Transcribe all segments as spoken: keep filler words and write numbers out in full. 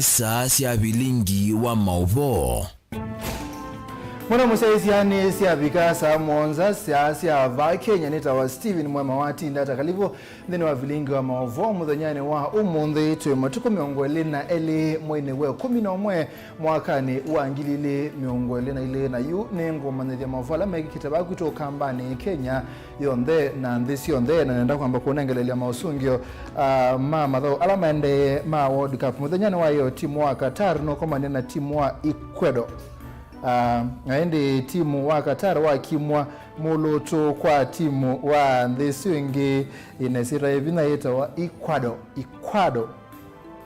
Saa sya vilingi wa maũvoo. Mũno mũsyaĩĩsya nĩ syavika saa mũonza, saa sya vaa Kenya. Nĩtawa Steven Mwema wa Tinda Takalivu nthĩnĩ wa vilingi wa maũvoo mũthenyanĩ wa ũmũnthĩ. Twĩ matukũ mĩongo ĩlĩ na elĩ mweinĩ wa ĩkũmi na ũmwe mwakanĩ wa ngili ilĩ mĩongo ĩlĩ na ilĩ, na yu nĩngũmanyĩthya maũvoo ala mekĩkĩte vaa kwitũ Ũkambanĩ, Kenya yonthe na nthĩ syonthe, na nenda kwamba kũnengelelya maũsũngĩo, ah, ma mathaũ ala maendee ma World Cup. Mũthenyanĩ wa ĩyo, timu wa Qatar nũkomanie na timu wa Ecuador. Ah, na ĩndĩ timu wa Qatar wakimwa mũlũtũ kwa timu wa nthĩ ĩsu ĩngĩ ĩna ĩsyĩtwa yĩ vinya yĩtawa Ecuador. Ecuador.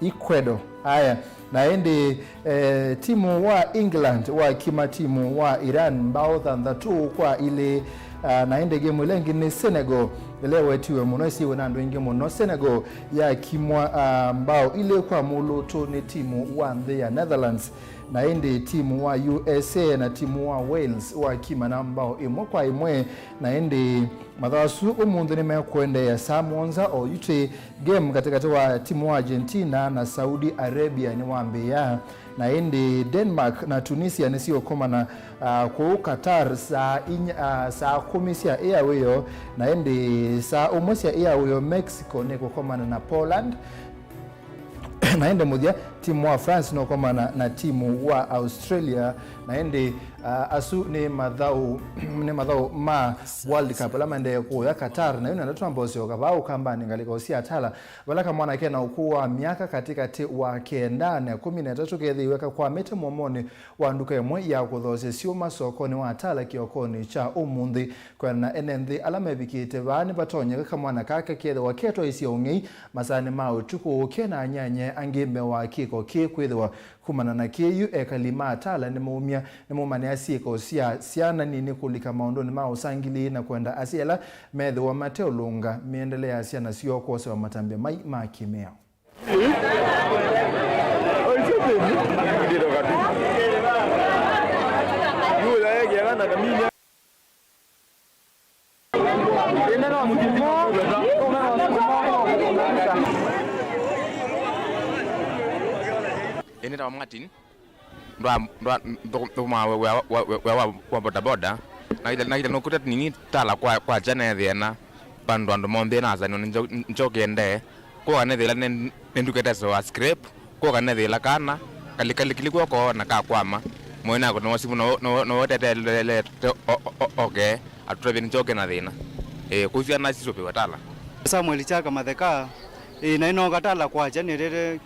Ecuador. Aya. Na ĩndĩ, eh, timu wa England wakima timu wa Iran mbao thanthatũ kwa ilĩ. Ah, na ĩndĩ game ĩla ĩngĩ nĩ Senegal, ĩla ĩwetiwe mũno, ĩsiwe na andũ aingĩ mũno. Senegal yakimwa, ah, mbao ilĩ kwa mũlũtũ nĩ timu wa nthĩ ya Netherlands. Na ĩndĩ timu wa U S A na timu wa Wales wakimana mbao ĩmwe kwa ĩmwe. Na ĩndĩ mathaũ asu ũmũnthĩ nĩmekũendeea saa mũonza o yu twĩ. Game katĩkatĩ wa timu wa Argentina na Saudi Arabia nĩwambĩĩa, na ĩndĩ Denmark na Tunisia nĩsiũkomana, ah, kũu Qatar saa inya, ah, saa kũmi sya ĩa wĩoo, na ĩndĩ saa ũmwe sya ĩa wĩoo Mexico nĩkũkomana na Poland. Na ĩndĩ mũthya, timu wa France nũkomana na timu wa Australia, na ĩndĩ, ah, asu nĩ mathaũ, nĩ mathaũ ma World Cup ala maendee kũũya Qatar, na yu nenda twamba ũsyoka vaa Ũkambanĩ ngalĩko sya atala. Vala kamwana kena ũkũũ wa myaka katĩkatĩ wa kenda na ĩkũmi na ĩtatũ kethĩiwe kakwamĩte mũomonĩ wa nduka ĩmwe ya kũthoosya syũma sokonĩ wa Tala kĩokonĩ kya ũmũnthĩ. Kwĩanana na ene nthĩ ala mevikĩte vaa, nĩvatonyeka kamwana kaa kakethĩwa ketwaĩsye ũng'ei masaanĩ ma ũtukũ kena anyanyae angĩ mbee wa kĩko kĩĩ kwĩthĩwa. Kumana na kĩĩ yu, ekali ma Tala nĩmaumya, nĩmaumanĩa syĩko sya syana nini kũlika maũndũnĩ ma ũsangili na kwenda asyai ala methĩwa mateũlũnga mĩendele ya syana syoo kwosewa matambya mai ma kĩmĩao. Ĩĩ, nĩtawa Martin. Ndwa-, ndwa-, ndũ-, ndũmaa wĩa wa, wa, wa, wa, wa bodaboda. Naĩle, naĩle nũkũta nini Tala kwa, kwakya neethĩa na vandũ andũ monthe na asanĩwa nĩ njo-, njoke ndee. Kwoka nethĩla nĩ, nĩ nduka ĩtasewa scrap. Kwoka nethĩla kana, kali, kali, kali kwoko na kakwama. Mwene ako nĩwasimu no, no, no, tetelele, te-, o, o, o, oke, atũtavye nĩ njoke na thĩna. Ĩĩ, kũu syana sisũvĩwa Tala. Samuel Chaka Matheka, ĩĩ, na ĩnoka Tala kwakya nĩtete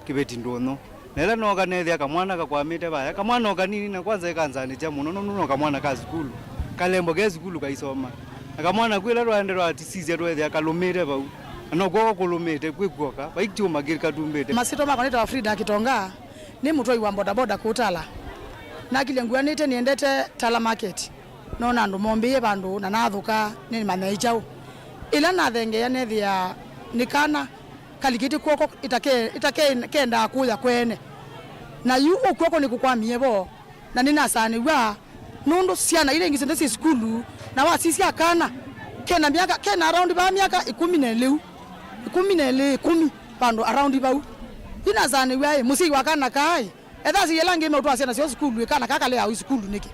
kĩveti ndũnyũ. Na ĩla nooka neethĩa kamwana kakwamĩte vaya. Kamwana o kanini na kwanza ĩkanzanĩkya mũno, nũndũ no kamwana ka sukulu. Kalembo ke sukulu kaisoma. Na kamwana kwĩ ĩla twaendee twatisisya tweethĩa kalũmĩte vau. Na no kw'oko kũlũmĩte, kwĩ kw'oka, vai kyũma kĩ katumbĩte. Masyĩtwa makwa nĩtawa Frida Kitonga, nĩ mũtwai wa bodaboda kũu Tala. Nakilye nguanĩte nĩendete Tala Market. Noona andũ mombĩĩe vandũ na nathũka nĩmanya nĩ kyaũ. Ĩla nathengeea neethĩa nĩ kana kalikĩtye kw'oko ĩtake-, ĩtake-, kendaa kũya kweene. Na yu ũu kw'oko nĩkũkwamie vo, na nĩnasaanĩw'a, nũndũ syana ila ingĩ syonthe syĩ sukulu, na wasisya kana, kena myaka, kena around vaa myaka ĩkũmi na ĩlĩ, ĩkũmi na ĩlĩ, ĩkũmi, vandũ around vau. Yu nasaanĩw'a-ĩ, mũsyai wa kana kaa-ĩ, ethasya ĩla angĩ meũtwaa syana syoo sukulu, ĩ kana kaa kaleaa ũ sukulu nĩkĩ?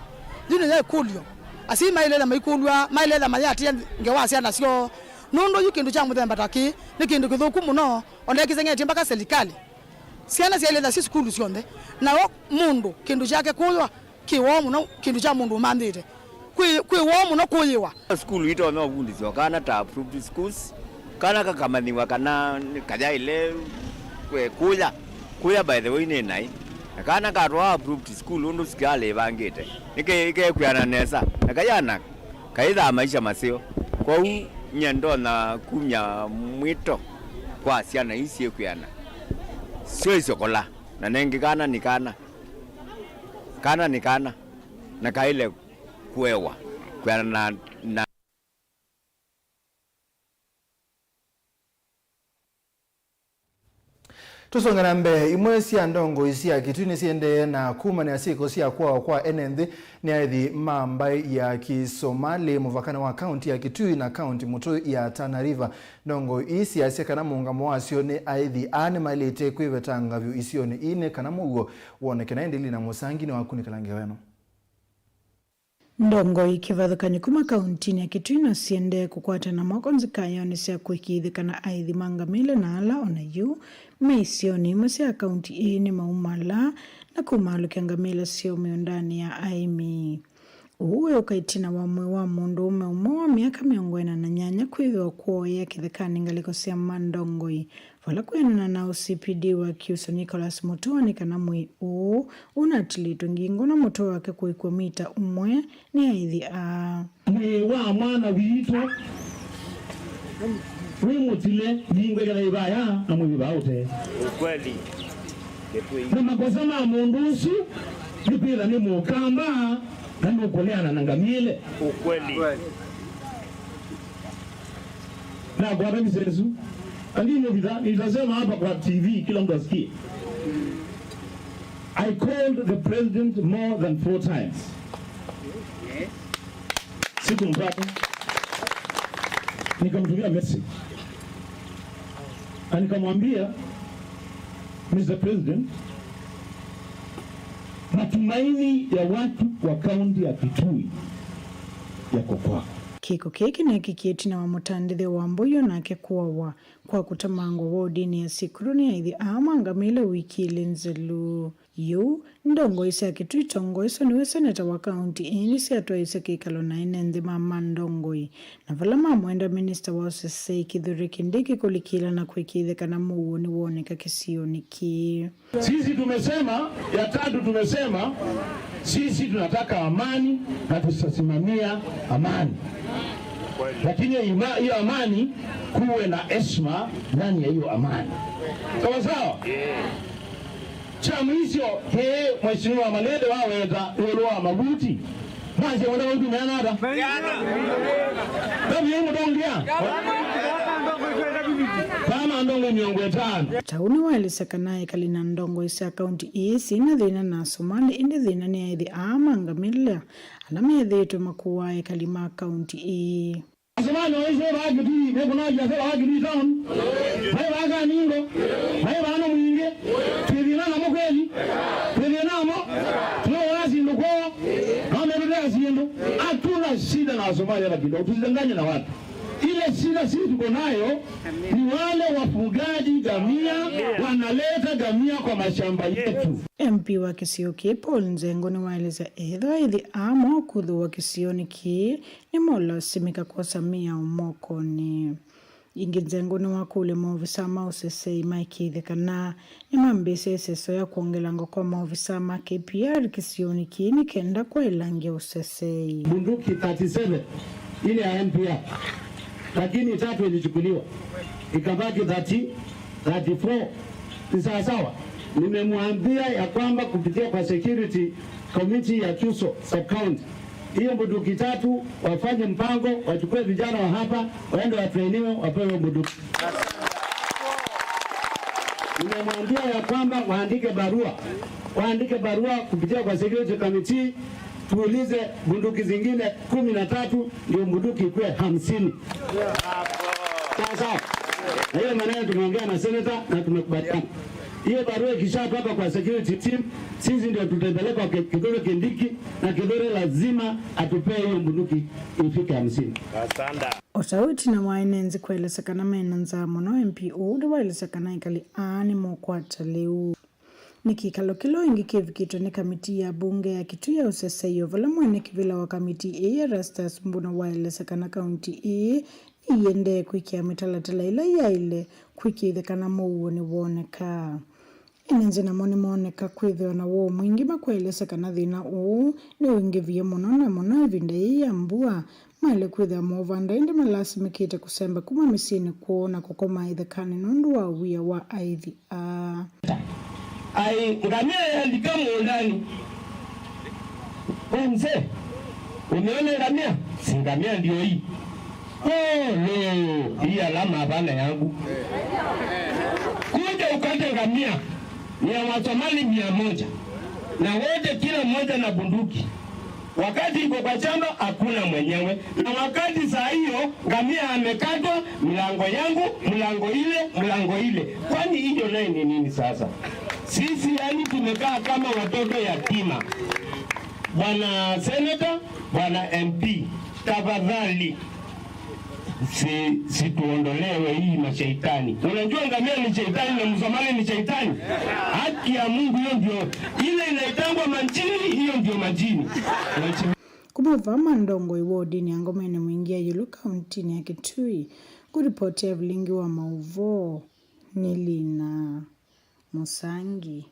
Yu nĩyo ĩkũlyo. Asyai maĩle etha maikũlw'a, maĩle etha mayatĩĩa ngewa wa syana syoo, nũndũ yu kĩndũ kya mũthemba ta kĩĩ nĩ kĩndũ kĩthũku mũno, o ndekĩseng'etye mpaka selikalĩ. Syana syaĩle etha syĩ sukulu syonthe, nao mũndũ kĩndũ kyake kũywa kĩ woo mũno, kĩndũ kya mũndũ ũmanthĩte. Kwĩ, kwĩ woo mũno kũyĩwa. Sukulu itonya ũvundĩsya o kana ta approved schools, kana kakamanyĩw'a kana nĩ kayaĩle kwe-, kũya, kũya by the way nĩ naĩ. Na kana katwaa approved school ũndũ sikalĩ ĩvangĩte, nĩke-, ĩkekwĩana nesa na kayana kaĩthaa maisha maseo. Kwoou nyie ndonya kumya mwĩto kwa syana ii syĩkwĩana, syo isokola, na nengĩ kana nĩ kana. Kana nĩ kana, na kaĩle kũewa kwĩana na, na. Tũsonge na mbee, imwe sya ndongoi sya Kitui nĩsiendee na kumanĩa syĩko sya kũawa kwa ene nthĩ nĩ aĩthi ma mbaĩ ya Kĩsomalĩ mũvakanĩ wa kaunti ya Kitui na kaunti mũtũi ya Tana River. Ndongoi ii syasya kana mũũngamo wasyo nĩ aĩthi aa nĩmaĩlĩte kwĩvetanga vyũ isionĩ ii nĩ kana mũuo woneke. Na ĩndĩ Lina Mũsangi nĩwakunĩkĩla ngewa ĩno. Ndongoi kĩvathũkany'o kuma kauntinĩ ya Kitui no siendee kũkwatana moko nzikayonĩ sya kũĩkĩĩthya kana aĩthi ma ngamĩle na ala o na yu me isionĩ imwe sya kaunti ii nĩmaumala na kumaalũkya ngamĩle syoo mĩũndanĩ ya aĩmi. Ũu wĩũka ĩtina wa mwĩĩ wa mũndũũme ũmwe wa myaka mĩongo ĩna na nyanya kwĩthĩwa kũoea kĩthekanĩ ngalĩko sya Mandongoi, vala kwĩanana na O C P D wa Kyuso Nicholas Mutua nĩ kana mwĩĩ ũũ ũnatilĩtwe ngingo na mũtwe wake kũĩkw'a mita ũmwe nĩ aĩthi aa. Mwĩĩ wa mwana witũ wĩ mũtile ngingo ĩkala ĩvaya na mwĩĩ vaa ũtee. Ukweli. Na makosa ma mũndũ ũsu nĩ kwĩtha nĩ mũkamba na nũkũleana na ngamĩle. Ukweli. Na kwa kabisa Yesu, lakini nita-, nitasema hapa kwa T V kila mtu asikie. I called the president more than four times. Sikumpata. Nikamtumia message. Na nikamwambia, Mister President, matumaini ya watu wa kaunti ya Kitui yako kwako. Kĩko kĩĩ kĩneekĩkie ĩtina wa mũtandĩthya wa mbũi o nake kũawa kwa kũtemangwa wodinĩ ya Sikuru nĩ aĩthi aa ma ngamĩle wiki ilĩ nzelu. Yu, ndongoi sya Kitui itongoeswe nĩwe seneta wa kaunti ĩĩ nĩsyatwaĩĩsye kĩkalo na ene nthĩ ma ma ndongoi, na vala mamwenda minista wa ũsesei Kithure Kindiki kũlikĩla na kũĩkĩĩthya kana mũuo nĩwoneka kĩsionĩ kĩĩ. Sisi tumesema, ya tatu tumesema, sisi tunataka amani na tutasimamia amani. Lakini ima-, hiyo amani kuwe na heshima ndani ya hiyo amani. Sawa sawa? Kya mwisho, kĩĩ Mheshimiwa Malende waweta ĩũlũ wa mavuti. Mwasya wenda wautumĩa nata? Tavi yĩ mũtongia? Kama ndongo mĩongo ĩtano. Tau nĩwaelesya kana ekali na ndongoi sya kaunti ii syĩna thĩna na Asomali, ĩndĩ thĩna nĩ aĩthi aa ma ngamĩla ala methĩĩtwe makuaa ekali ma kaunti ii. Asomali waisye vaa Kitui, mekũna biashara vaa Kitui town. Vai vaa Kaningo, vai vaa na mwingĩ. Twĩ thĩna namo kweli? Twĩ thĩna namo? Tũnawona syĩndũ kwoo. No metũtea syĩndũ. Hatuna shida na Asomali hata kidogo. Tusidanganye na watu. Ile shida sisi tuko nayo ni wale wafugaji ngamia wanaleta ngamia kwa mashamba yetu. M P wa kĩsio kĩĩ Paul Nzengo nĩwaelesya ethĩwa aĩthi aa mokũthũwa kĩsionĩ kĩĩ nĩmolasimĩka kwosa mĩao mokonĩ. Ĩngĩ Nzengo nĩwakũlya maovisaa ma ũsesei maĩkĩĩthye kana nĩmambĩĩsya ĩseso ya kwongelangwa kwa maovisaa ma K P R kĩsionĩ kĩĩ nĩ kenda kwaĩlangya ũsesei. Bunduki thirty-seven ile ya N P R, lakini tatu ilichukuliwa, ikabaki thirty, thirty-four. Ni sawasawa. Nimemwambia ya kwamba kupitia kwa security committee ya Kyuso sub county, hiyo bunduki tatu wafanye mpango, wachukue vijana wa hapa, waende watrainiwe, wapewe bunduki. Nimemwambia ya kwamba waandike barua, waandike barua kupitia kwa security committee, tuulize bunduki zingine kumi na tatu ndio bunduki ikuwe hamsini. Sawa sawa. Na hiyo maneno tumeongea na senator na tumekubaliana. Hiyo barua ikishatoka kwa security team, sisi ndio tutapeleka kwa Kithure Kindiki, na Kithure lazima atupee hiyo bunduki ifike hamsini. Asante. O ta ũu ĩtina wa ene nthĩ kũelesya kana mena nzaa mũno, M P ũũ nĩwaelesya kana ekali aa nĩmũkwata lĩu. Nĩ kĩkalo kĩla o ĩngĩ kĩvikĩtwe nĩ kamitii ya mbunge ya Kitui ya ũseseio, vala mwene kĩvĩla wa kamitii ĩĩ Erastus Mbuna waelesya kana kaunti ĩĩ nĩyĩendee kwĩkĩa mĩtalatala ĩla yaĩle kwĩkĩĩthya kana mũuo nĩwoneka. Ene nthĩ namo nĩmooneka kwĩthĩwa na woo mwingĩ makũelesya kana thĩna ũũ nĩũingĩvie mũno na mũno ĩvinda yĩĩ ya mbua, maĩle kwĩthĩwa moovanda ĩndĩ malasimĩkĩte kũsemba kuma mĩsyĩnĩ kwoo na kũkoma ĩthekanĩ nũndũ wa wia wa aĩthi aa. Ai, ngamia yalika mũũndanĩ. We mzee, umeona ngamia? Si ngamia ndio hii. Oh, no, hii alama hapana yangu. Kuja Kata ngamia ni ya Wasomali mia moja, na wote kila mmoja na bunduki. Wakati iko kwa shamba, hakuna mwenyewe, na wakati saa hiyo ngamia amekatwa, mlango yangu, mlango ile, mlango ile. Kwani hiyo naye ni nini sasa? Sisi yani tumekaa kama watoto yatima. Bwana Senator, Bwana M P, tafadhali, si, situondolewe hii mashetani. Unajua ngamia ni shetani na Msomali ni shetani. Haki ya Mungu, hiyo ndio ile inaitangwa majini, hiyo ndio majini. Kuma vaa Mandongoi wodini ya Ngomeni Mwingi ya Yulu kauntinĩ ya Kitui, kũripoti ya vilingi wa maũvoo nĩ Lina Mũsangi.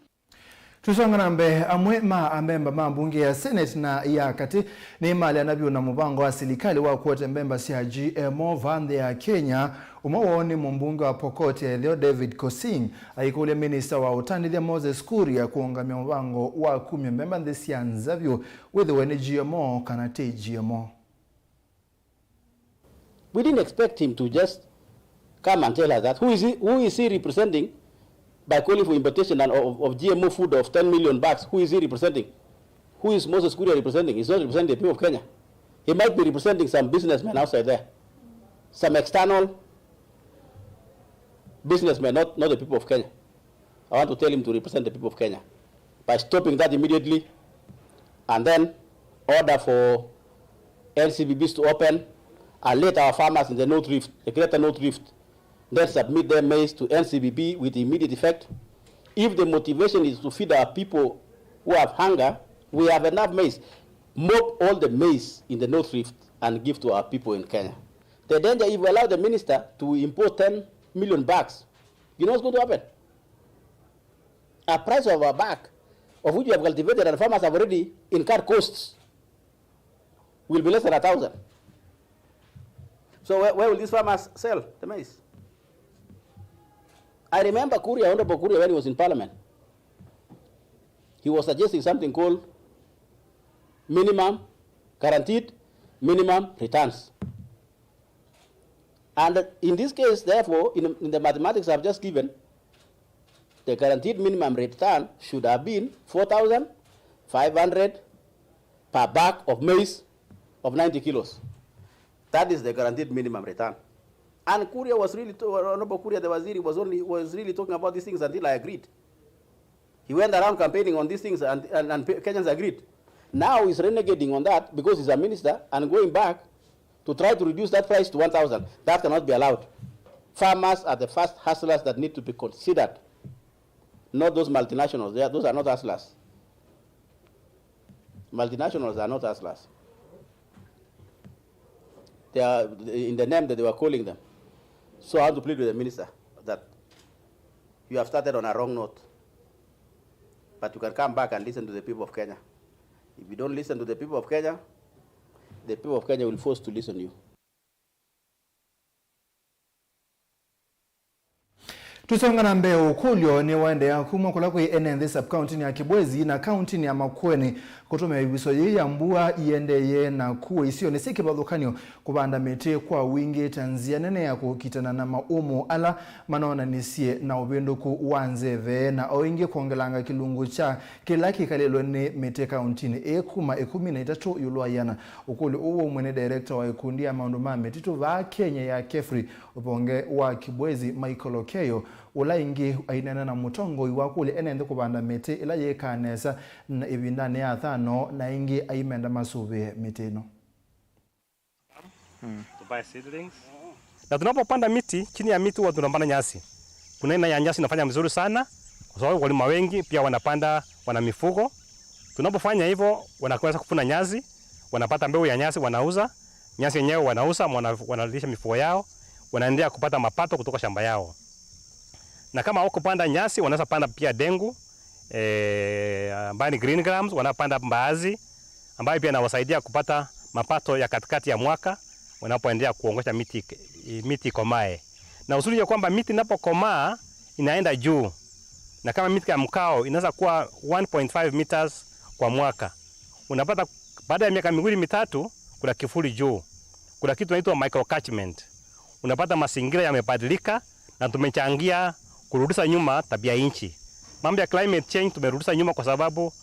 Tũsonga na mbee, amwe ma amemba ma mbunge ya Senate na ya katĩ nĩmaleana vyũ na mũvango wa silikalĩ wa kũete mbemba sya G M O vaa nthĩ ya Kenya. Ũmwe woo nĩ mũmbunge wa Pokot ya ĩtheo David Kosing aikũlya minista wa ũtandĩthya Moses Kuria kũũngamya mũvango wa kumya mbemba nthĩ sya nza vyũ, wĩthĩwe nĩ G M O kana ti G M O. We didn't expect him to just come and tell us that. Who is he, who is he representing by calling for importation and of, of G M O food of ten million bags? Who is he representing? Who is Moses Kuria representing? He's not representing the people of Kenya. He might be representing some businessmen outside there, some external businessmen, not, not the people of Kenya. I want to tell him to represent the people of Kenya by stopping that immediately, and then order for N C B Bs to open and let our farmers in the North Rift, the greater North Rift, then submit their maize to N C B B with immediate effect. If the motivation is to feed our people who have hunger, we have enough maize. Mop all the maize in the North Rift and give to our people in Kenya. The danger, if we allow the minister to import ten million bags, you know what's going to happen? A price of a bag, of which you have cultivated and farmers have already incurred costs, will be less than a thousand. So where, where will these farmers sell the maize? I remember Kuria, Honorable Kuria, when he was in parliament, he was suggesting something called minimum, guaranteed minimum returns. And in this case, therefore, in, in the mathematics I've just given, the guaranteed minimum return should have been four thousand five hundred per bag of maize of ninety kilos. That is the guaranteed minimum return. And Kuria was really, to-, Honorable Kuria, the Waziri, was only, was really talking about these things until I agreed. He went around campaigning on these things and, and, and Kenyans agreed. Now he's renegading on that because he's a minister and going back to try to reduce that price to one thousand. That cannot be allowed. Farmers are the first hustlers that need to be considered, not those multinationals. They are, those are not hustlers. Multinationals are not hustlers. They are, in the name that they were calling them. So I want to plead with the minister that you have started on a wrong note. But you can come back and listen to the people of Kenya. If you don't listen to the people of Kenya, the people of Kenya will force to listen you. Tũsonga na mbee, ũkũlyo nĩwaendeea kumw'a kũla kwĩ ene nthĩ sub-county-nĩ ya Kibwezi na kaunti-nĩ ya Makueni kũtũmĩa ĩvuso yĩĩ ya mbua iendeye na kuo isionĩ syĩ kĩvathũkany'o kũvanda mĩtĩ kwa wingĩ ta nzĩa nene ya kũkitana na maũmũ ala manoonanisye na ũvĩndũku wa nzeve, na o ĩngĩ kwongelanga kĩlungu kya kĩla kĩkalĩlwe nĩ mĩtĩ kauntinĩ ĩĩ kuma ĩkũmi na itatũ ĩũlũ wa ĩana. Ũkũlyo ũũ waumw'e nĩ director wa ĩkundi ya maũndũ ma mĩtitũ vaa Kenya ya KEFRI, ũvonge wa Kibwezi, Michael Okeyo, ũla ĩngĩ aineena na mũtongoi wa kũlya ene nthĩ kũvanda mĩtĩ ĩla yĩkaa nesa na ĩvindanĩ ya thano, na ĩngĩ aimenda masũvĩe mĩtĩ ĩno. Na tunapopanda miti, chini ya miti huwa tunapanda nyasi. Kuna aina ya nyasi inafanya vizuri sana, kwa sababu wakulima wengi pia wanapanda, wana mifugo. Tunapofanya hivyo, wanaweza kuvuna nyasi, wanapata mbegu ya nyasi, wanauza. Nyasi yenyewe wanauza, wana-, wanalisha mifugo yao, wanaendelea kupata mapato kutoka shamba yao. Na kama hawakupanda nyasi, wanaweza panda pia dengu, eh, ambayo ni green grams, wanapanda mbaazi, ambayo pia inawasaidia kupata mapato ya katikati ya mwaka wanapoendelea kuongosha miti, miti ikomae. Na uzuri ya kwamba miti inapokomaa inaenda juu, na kama miti ya mkao inaweza kuwa one point five meters kwa mwaka, unapata baada ya miaka miwili mitatu, kuna kivuli juu, kuna kitu inaitwa microcatchment. Unapata mazingira yamebadilika na tumechangia kurudisha nyuma tabia nchi. Mambo ya climate change tumerudisha nyuma kwa sababu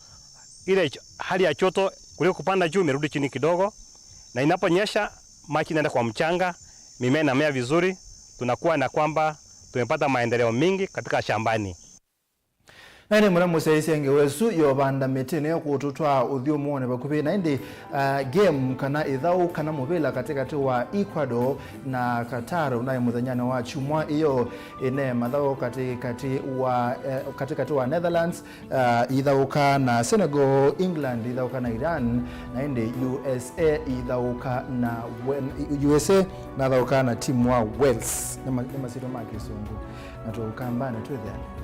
ile ch-, hali ya joto kuliko kupanda juu imerudi chini kidogo, na inaponyesha maji inaenda kwa mchanga, mimea inamea vizuri, tunakuwa na kwamba tumepata maendeleo mingi katika shambani. Na ĩndĩ mũla mũsyaĩĩsya ngewa ĩsu yovanda mĩtĩ nĩyo kũtũtwaa ũthyũmũonĩ vakuvĩ na ĩndĩ, uh, game kana ĩthaũ kana mũvĩla katĩkatĩ wa Ecuador na Qatar ũnaĩ mũthenyanĩ wa kyumwa ĩyo ĩne mathaũ katĩkatĩ wa, eh, katĩkatĩ wa Netherlands, uh, ithaũka na Senegal, England ithaũka na Iran, na ĩndĩ U S A ithaũka na Wel-, U S A nathaũka na timu wa Wales. Nĩ ma-, nĩ masyĩtwa ma Kĩsũngũ. Na tũkambanĩ twĩthĩane.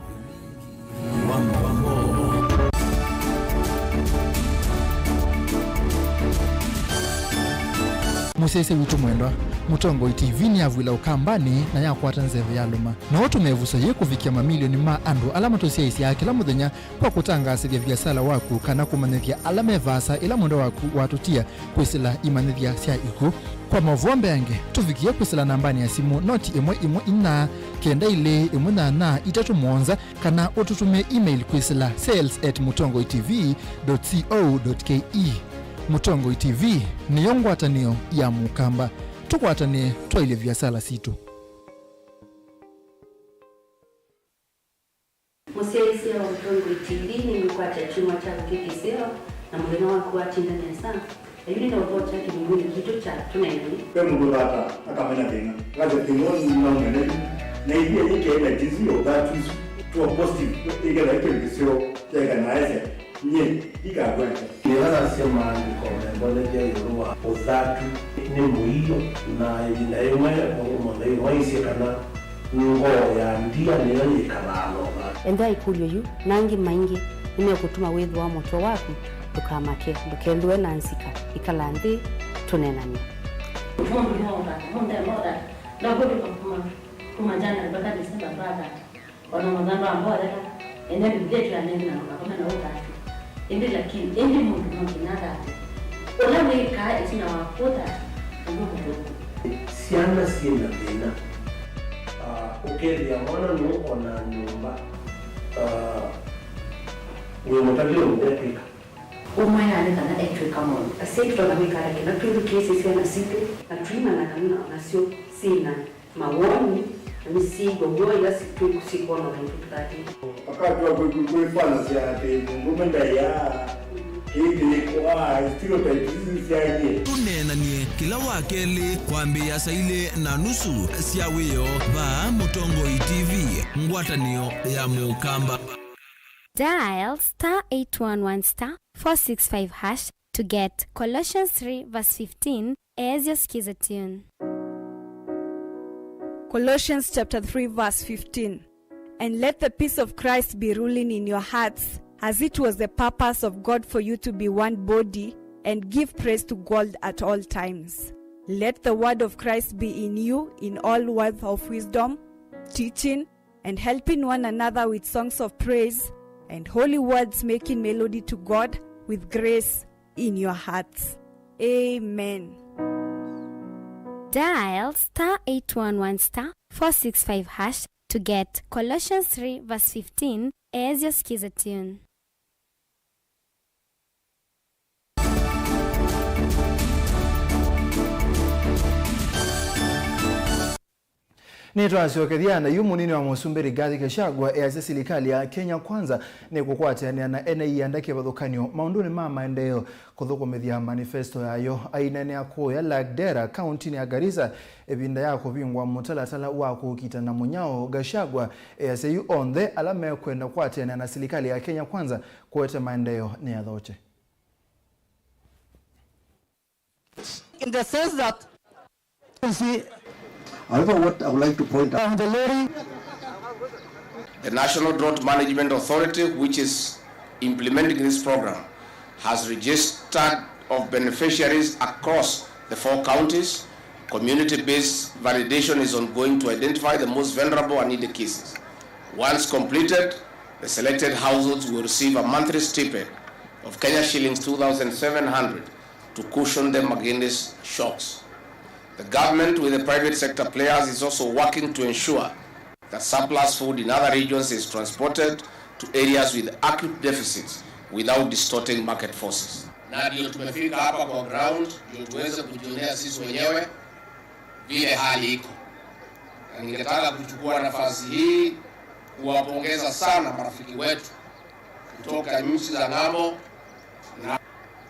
Mũsyaĩĩsya witũ mwendwa, Mũtongoi T V nĩyavw'ĩla Ũkambanĩ na yakwata nzeve yalũma. No ũtũme ĩvuso yĩĩ kũvikĩa mamilioni ma andũ ala matũsyaĩĩsyaa kĩla mũthenya kwa kũtangaasĩthya viasala waku kana kũmanyĩthya ala me vaasa ĩla mwendwa waku watũtia kwĩsĩla imanyĩthya sya ikw'ũ. Kwa maũvoo mbeange, tũvikĩe kwĩsĩla nambanĩ ya simũ noti ĩmwe ĩmwe inya kenda ilĩ ĩmwe nyanya itatũ mũonza, kana ũtũtũmĩe email kwĩsĩla sales at mũtongoi T V dot co dot K E. Mũtongoi T V nĩyo ngwatanĩo ya Mũkamba. Tũkwatanĩe twaĩlye viasala sitũ. Mũsyaĩĩsya wa Mũtongoi T V nĩngũkwatya kyumwa kya ũkĩ kĩseo, na mũthenya waku watinda nesa. Yu nĩnaũthokya kĩlungunĩ kitũ kya tũneenany'e. Ve mũndũ ũthata akamena thĩna, akasya thĩna ũũ nĩnaũmena yu, na ithyĩ yĩkĩe na jinsi ya ũthatu isu, tuwa positive, ĩkethĩa kĩndũ kĩseo kyaĩka na aĩsya, nyie ndikakwata. Nĩla nasya maandĩko membolethya ĩũlũ wa ũthatu nĩ mũio, na ĩvinda yĩmwe maũndũ monthe maisye kana ngoo ya ndia nĩyo yĩkalaa na ũthatu. Ethĩa ĩkũlyo yu na angĩ maingĩ nĩmekũtuma wĩthĩwa mũtwe waku. Ndũkamake, ndũkethĩwe na nzika, ĩkala nthĩ tũneenany'e. Mũndũ nĩ wa ũthatu, mũndũ nĩ wa ũthatu, ndakũlĩka kuma, kuma January mpaka December twathata. O na mathandũ ambotheka, ene Mbivilia ĩtwĩa nengĩ na ndũkakome na ũthatu. Ĩndĩ lakini, ĩndĩ mũndũ no nginya athate. Ũla wĩkaa ĩtina wa kũthata, ũndũ mũthũku. Syana syĩ na thĩna. Ah, ũkethĩa mwana nũũ o na nyũmba, ah, wĩ mũtavye ũndũ ekwĩka. Ũmwe nĩ kana etwĩka maũndũ. Asyai tũtonya kwĩkala kĩla twĩthukĩĩsye syana sitũ na tũimanya kana o nasyo syĩ na mawoni, na nĩsyĩw'a w'o ĩla si-, twĩ-, syĩkwona ũndũ tũtatĩte. Akatw'a kwĩ-, kwĩ-, kwĩfanasya atĩ mũndũũme ndaĩaa, kĩĩ kĩyĩkwaa, stereotypes isu syaie. Tũneenany'e kĩla Wakelĩ kwambĩĩa saa ilĩ na nusu sya wĩoo vaa Mũtongoi T V, ngwatanĩo ya Mũkamba. Dial star eight one one star four six five hash to get Colossians three verse fifteen as your skiza tune. Colossians chapter three verse fifteen. And let the peace of Christ be ruling in your hearts, as it was the purpose of God for you to be one body, and give praise to God at all times. Let the word of Christ be in you in all words of wisdom, teaching, and helping one another with songs of praise and holy words, making melody to God with grace in your hearts. Amen. Dial star eight one one star four six five hash to get Colossians three verse fifteen as your skiza tune. Nĩtwasyokethya na yu mũnini wa mũsumbĩ Rigathi Gachagua easya silikalĩ ya Kenya Kwanza nĩkũkwatĩanĩa na ene ianda kĩvathũkany'o maũndũnĩ ma maendeeo kũthũkũmĩthya manifesto yayo. Aineenea kũya Lagdera, kaũntinĩ ya Garissa, ĩvinda ya kũvingũa mũtalatala wa kũkita na mũnyao, Gachagua easya yu onthe ala mekwenda kũkwatĩanĩa na silikalĩ ya Kenya Kwanza kũete maendeeo nĩathokye. In the sense that, you see, however, what I would like to point out, the lorry, the National Drought Management Authority, which is implementing this program, has registered of beneficiaries across the four counties. Community-based validation is ongoing to identify the most vulnerable and needy cases. Once completed, the selected households will receive a monthly stipend of Kenya shillings two thousand seven hundred to cushion them against shocks. The government, with the private sector players, is also working to ensure The surplus food in other regions is transported to areas with acute deficits without distorting market forces. Na ndio tumefika hapa kwa ground, ndio tuweze kujionea sisi wenyewe vile hali iko. Na ningetaka kuchukua nafasi hii kuwapongeza sana marafiki wetu kutoka nchi za ng'ambo, na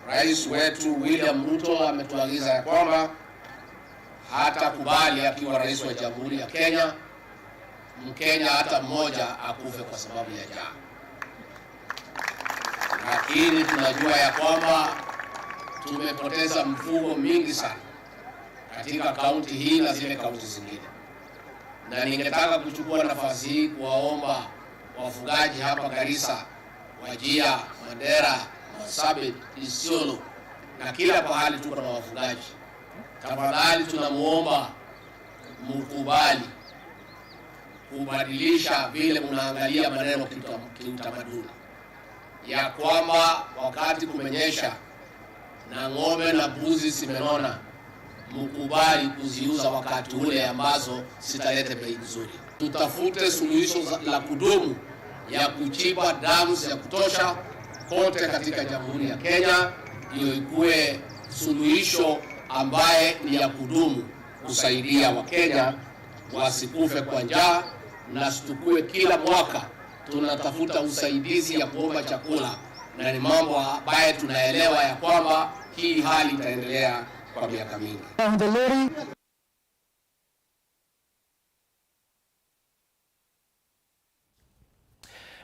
Rais wetu William Ruto ametuagiza ya kwamba hatakubali akiwa rais wa Jamhuri ya Kenya Mkenya hata mmoja akufe kwa sababu ya njaa. Lakini tunajua ya kwamba tumepoteza mifugo mingi sana katika kaunti hii na zile kaunti zingine. Na ningetaka kuchukua nafasi hii kuwaomba wafugaji hapa Garissa, Wajir, Mandera, Marsabit, Isiolo na kila pahali tuko na wafugaji. Tafadhali tunamuomba mkubali kubadilisha vile mnaangalia maneno kiuta-, kiutamaduni, ya kwamba wakati kumenyesha na ng'ombe na mbuzi zimenona, mkubali kuziuza wakati ule ambazo zitalete bei nzuri. Tutafute suluhisho za, la kudumu ya kuchimba dams ya kutosha kote katika Jamhuri ya Kenya, ndio ikuwe suluhisho ambaye ni ya kudumu kusaidia Wakenya wasikufe kwa njaa, na situkue kila mwaka tunatafuta usaidizi ya kuomba chakula, na ni mambo ambaye tunaelewa ya kwamba hii hali itaendelea kwa miaka mingi.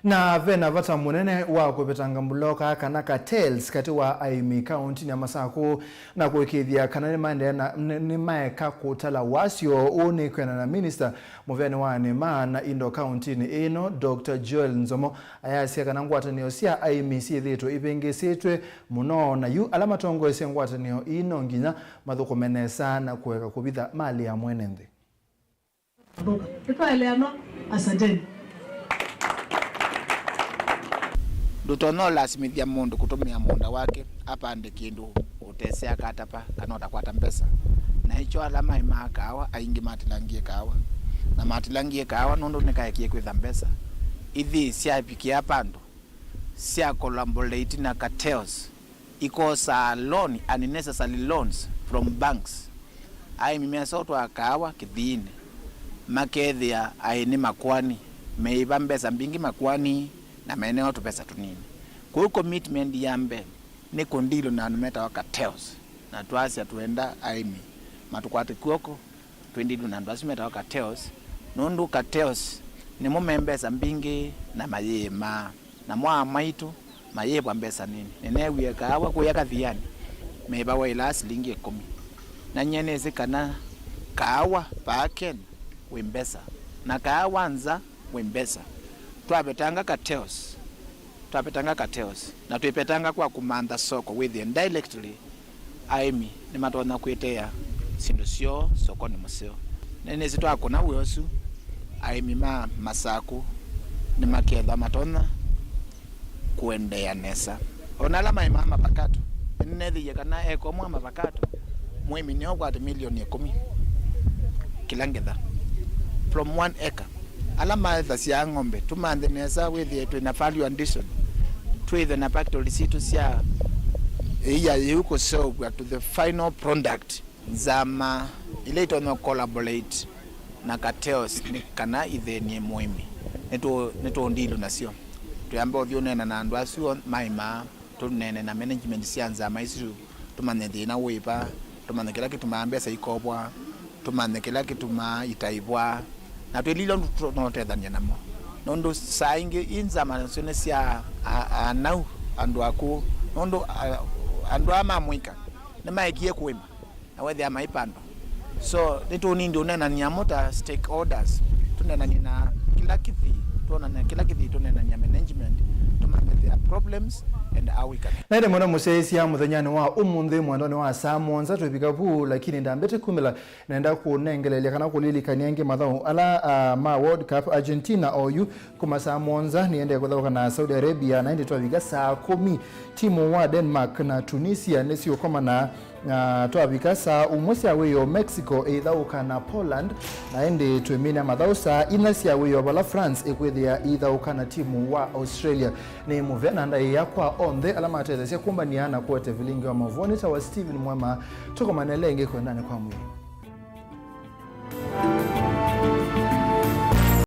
Na ve na vata mũnene wa kũvetanga mbũloka kana cartels katĩ wa aĩmi kaũntinĩ ya Masakũ na kũĩkĩĩthya kana nĩmaendeea na, nĩ, nĩmaeka kũtala wasyo. Ũũ nĩ kwĩanana na minista mũvĩanĩ wa nĩma na indo kaũntinĩ ĩno, Doctor Joel Nzomo, ayasya kana ngwatanĩo sya aĩmi syĩthĩĩtwe ivĩngĩsĩtwe mũno, na yu ala matongoesye ngwatanĩo ii no nginya mathũkũme nesa na kũeka kũvitha malĩ ya mwene nthĩ. Nĩtwaeleanwa. Asanteni. Ndũtonya ũlasimĩthya mũndũ kũtũmĩa mũũnda wake apande kĩndũ ũtesĩ akatapa kana ũtakwata mbesa. Na ĩkyo ala maĩmaa kaawa aingĩ matilangie kaawa. Na matilangie kaawa nũndũ nĩkaekie kwĩtha mbesa. Ithĩĩ syavikĩa vandũ sya collaborate na cartels ikosaa loan, unnecessary loans from banks. Aĩmi mesa ũtwaa kaawa kĩthiinĩ, makethĩa aĩ nĩ makoani, meĩva mbesa mbingĩ makoani, na meneo tũvesa tũnini. Kwoou commitment ya mbee nĩ kũndilũ na andũ metawa cartels, na twasya twenda aĩmi matũkwate kw'oko, twĩndilwe na andũ asu metawa cartels, nũndũ cartels nĩmo me mbesa mbingĩ na mayĩĩmaa, namo aa maitũ mayĩĩvwa mbesa nini. Nĩneewie kaawa kũya Kathiani, meĩvawa ĩlaa silingi ĩkũmi. Na nyie nĩsĩ kana kaawa vaa Kenya wĩ mbesa, na kaawa nza wĩ mbesa. Twavetanga cartels, twavetanga cartels, na twĩvetanga kwa kũmantha soko wĩthĩe directly aĩmi nĩmatonya kwĩteea syĩndũ syoo sokonĩ mũseo. Nĩnĩsĩ twakũna wĩa ũsu, aĩmi ma Masakũ nĩmakethwa matonya kũendeea nesa. O na ala maĩmaa mavakato, nĩnĩneethĩie kana eka ũmwe wa mavakato, mũĩmi nĩokwate milioni ĩkũmi kĩla ngetha, from one acre. Ala maethasya ng'ombe, tũmanthe nesa wĩthĩe twĩ na value addition, twĩthwe na factory sitũ sya ĩia yĩu kũseũvw'a to the final product. Nzama ila itonya collaborate na cartels nĩ kana ithĩny'e mũĩmi, nĩtũ-, nĩtũndilũ nasyo. Twĩamba ũthi ũneena na andũ asu o-, maĩmaa, tũneene na management sya nzama isu, tũmanye thĩna wĩva, tũmanye kĩla kĩtumaa mbesa ikovwa, tũmanye kĩla kĩtumaa itaĩvwa, na twĩlile ũndũ tũnotethany'a namo. Nũndũ saa ingĩ ii nzama nasyo nĩ sya a-, anau, andũ akũũ, nũndũ a-, andũ aa ma mũika nĩmaekie kũĩma na wethĩa maipandwa. So nĩtũnindi ũneenany'a mo ta stakeholders, tũneenany'e na kĩla kĩthii, twonany'a kĩla kĩthii, tũneenany'a management, tũmanye their problems and how we can. Na ĩndĩ mũno mũsyaĩĩsya mũthenyanĩ wa ũmũnthĩ mwendonĩ wa saa mũonza twĩvika vu, lakini ndambĩte kumĩla, nenda kũnengelelya kana kũlilikany'a ĩngĩ mathaũ ala, ah, ma World Cup. Argentina oyu kuma saa mũonza nĩendee kũthaũka na Saudi Arabia, na ĩndĩ twavika saa kũmi, timu wa Denmark na Tunisia nĩsiũkomana Na twavika saa ũmwe sya wĩoo, Mexico ĩithaũka na Poland, na ĩndĩ twĩmina mathaũ saa inya sya wĩoo vala France ĩkwĩthĩa ĩithaũka na timu wa Australia. Nĩ mũvea na ndaĩa kwa onthe ala matetheesya kũmbany'a na kũete vilingi wa maũvoo. Nĩtawa Steven Mwema, tũkomane ĩngĩ kwendanĩ kwa mwĩĩ.